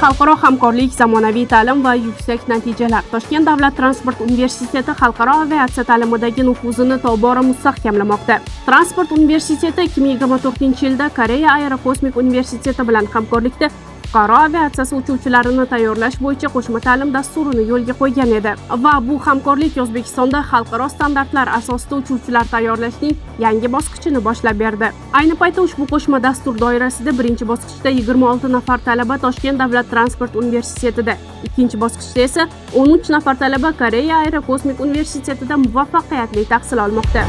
Xalqaro hamkorlik, zamonaviy ta'lim va yuksak natijalar. Toshkent davlat transport universiteti xalqaro aviatsiya ta'limidagi nufuzini tobora mustahkamlamoqda. Transport universiteti 2024-yilda Koreya aerokosmik universiteti bilan hamkorlikda fuqaro aviatsiyasi uchuvchilarini tayyorlash bo'yicha qo'shma ta'lim dasturini yo'lga qo'ygan edi va bu hamkorlik O'zbekistonda xalqaro standartlar asosida uchuvchilar tayyorlashning yangi bosqichini boshlab berdi. Ayni paytda ushbu qo'shma dastur doirasida birinchi bosqichda 26 nafar talaba Toshkent davlat transport universitetida, ikkinchi bosqichda esa 13 nafar talaba Koreya aerokosmik universitetida muvaffaqiyatli tahsil olmoqda.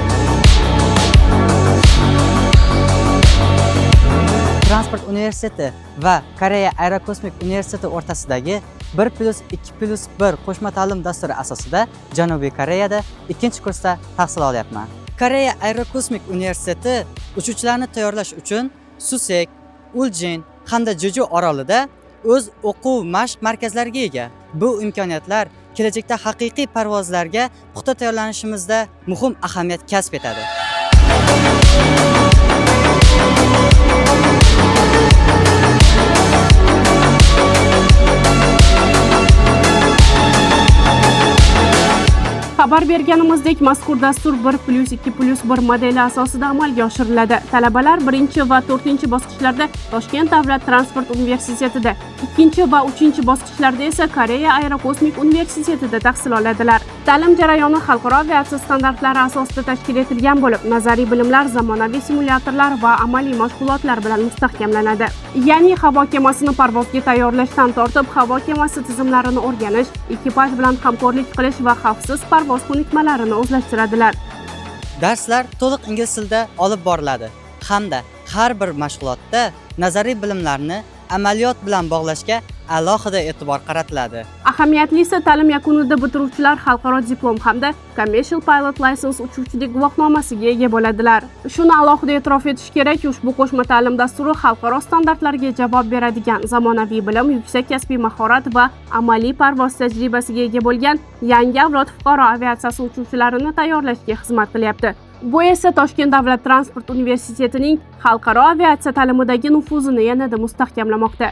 Transport universiteti va Koreya aerokosmik universiteti o'rtasidagi 1+2+1 qo'shma ta'lim dasturi asosida Janubiy Koreyada ikkinchi kursda tahsil olyapman. Koreya aerokosmik universiteti uchuvchilarni tayyorlash uchun Susek, Uljin hamda Jeju orolida o'z o'quv mashq markazlariga ega. Bu imkoniyatlar kelajakda haqiqiy parvozlarga puxta tayyorlanishimizda muhim ahamiyat kasb etadi. Xabar berganimizdek, mazkur dastur 1+2+1 modeli asosida amalga oshiriladi. Talabalar birinchi va to'rtinchi bosqichlarda Toshkent davlat transport universitetida, ikkinchi va uchinchi bosqichlarda esa Koreya aerokosmik universitetida tahsil oladilar. Ta'lim jarayoni xalqaro aviatsiya standartlari asosida tashkil etilgan bo'lib, nazariy bilimlar zamonaviy simulyatorlar va amaliy mashg'ulotlar bilan mustahkamlanadi. Ya'ni havo kemasini parvozga tayyorlashdan tortib havo kemasi tizimlarini o'rganish, ekipaj bilan hamkorlik qilish va xavfsiz parvoz ko'nikmalarini o'zlashtiradilar. Darslar to'liq ingliz tilida olib boriladi hamda har bir mashg'ulotda nazariy bilimlarni amaliyot bilan bog'lashga alohida e'tibor qaratiladi. Ahamiyatlisi, ta'lim yakunida bitiruvchilar xalqaro diplom hamda Commercial Pilot License uchuvchilik guvohnomasiga ega bo'ladilar. Shuni alohida e'tirof etish kerak, ushbu qo'shma ta'lim dasturi xalqaro standartlarga javob beradigan zamonaviy bilim, yuksak kasbiy mahorat va amaliy parvoz tajribasiga ega bo'lgan yangi avlod fuqaro aviatsiyasi uchuvchilarini tayyorlashga xizmat qilyapti. Bu esa Toshkent davlat transport universitetining xalqaro aviatsiya ta'limidagi nufuzini yanada mustahkamlamoqda.